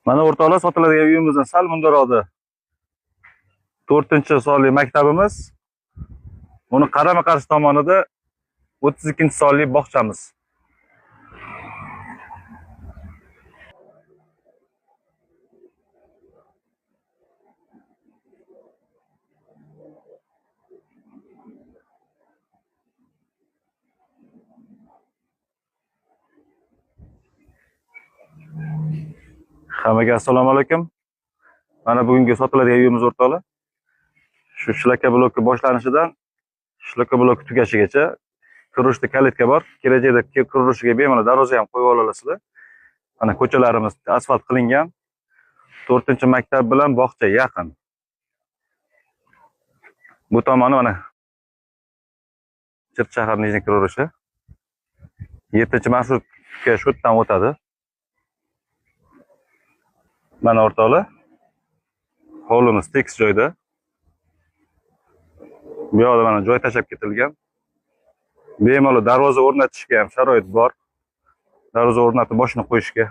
Mana o'rtoqlar, sotiladigan uyimizdan sal mundaroqda 4-sonli maktabimiz. Uni qarama-qarshi tomonida 32-sonli bog'chamiz. Hammaga assalomu alaykum. Mana bugungi sotiladigan uyimiz o'rtoqlar. Shu shlaka bloki boshlanishidan shlaka bloki tugashigacha kirishda kalitka bor. Kelajakda kirishiga bemalol darvoza ham qo'yib olasizlar. Mana ko'chalarimiz asfalt qilingan. 4-maktab bilan bog'cha yaqin. Bu tomoni mana Chirchiq shahar Nijniy kirilishi. 7-marshrutga shu yerdan o'tadi. Mana o'rtoqlar, hovlimiz tekis joyda. Bu yoqda mana joy tashlab ketilgan. Bemalol darvoza o'rnatishga ham sharoit bor. Darvoza o'rnatib boshini qo'yishga.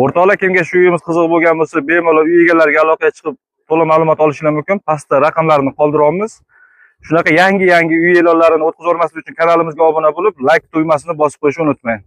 O'rtoqlar, kimga shu uyimiz qiziq bo'lgan bo'lsa, bemalol uy egalariga aloqaga chiqib to'la ma'lumot olishingiz mumkin. Pastda raqamlarni qoldiramiz. Shunaqa yangi-yangi uy e'lonlarini o'tkazib yubormaslik uchun kanalimizga obuna bo'lib, like tugmasini bosib qo'yishni unutmang.